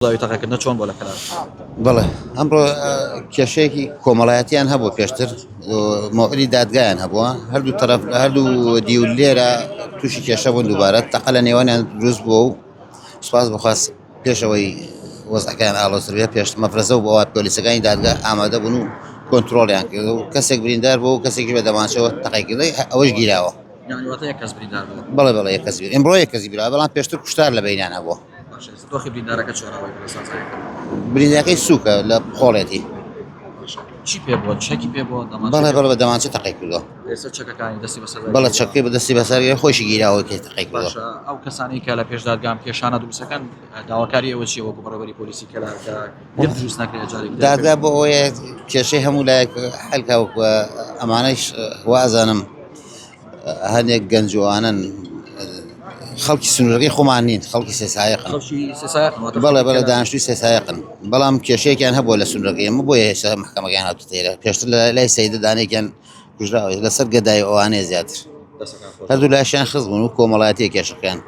ڕووداوی تەقەکردنە چۆن بۆ لە کەلار؟ بەڵێ ئەمڕۆ کێشەیەکی کۆمەڵایەتیان هەبوو پێشتر مۆعری دادگایان هەبووە هەردوو تەرەف هەردوو دیو لێرە تووشی کێشە بوون دووبارە تەقە لە نێوانیان دروست بووە و سوپاس بخواست پێشەوەی وەزعەکەیان ئاڵۆزتر بێ پێش مەفرەزە و بەوات پۆلیسەکانی دادگا ئامادە بوون و کۆنتترۆڵیان کرد و کەسێک بریندار بوو و کەسێکی بە دەمانچەوە تەقەی کرد ئەوەش گیراوە یعنی واتە یەک کەس بریندار بوو بەڵێ بەڵێ یەک کەس ئیمڕۆ یەک کەسی برا بەڵام پێشتر کوشتار لە بەینیان هەبووە باشە ئێستا دۆخی بریندارەکە چۆنە ئەوەی بەڕێزتان زانیتەوە؟ بریندارەکەی سووکە لە قۆڵێتی. باشە چی پێ بووە؟ چەکی پێ بووە؟ دەمانچەی بەڵێ پێ بەڵێ بە دەمانچە تەقەی کردووە. ئێستا چەکەکانی دەستی بەسەردا بەڵێ گیراوە؟ چەکەی بە دەستی بەسەر گیراوە خۆیشی گیراوە کە تەقەی کردووە. باشە ئەو کەسانەی کە لە پێش دادگا ئەم کێشانە دروست ئەکەن داواکاری ئێوە چییە وەکو بەڕێوەبەری پۆلیسی کەلار کە گرفت دروست نەکرێت جارێکی تر دادگا بۆ ئەوەیە کێشەی هەموو لایەک حەل کا و ئەمانەیش وازانم هەندێک گەنج و ئەوانەن خەڵکی سنوورەکەی خۆمان نین خەڵکی سێسایەقن بەڵێ بەڵێ دانیشتوی سێسایەقن بەڵام کێشەیەکیان هەبووە لە سنوورەکەی ئێمە بۆیە ئێستا محکەمەکەیان هاتووتە ئێرە پێشتر لە لای سەیدە دانێکیان کوژراوە لەسەر گەدای ئەوانەیە زیاتر هەردوو لاشیان خزمن و کۆمەڵایەتیە کێشەکەیان.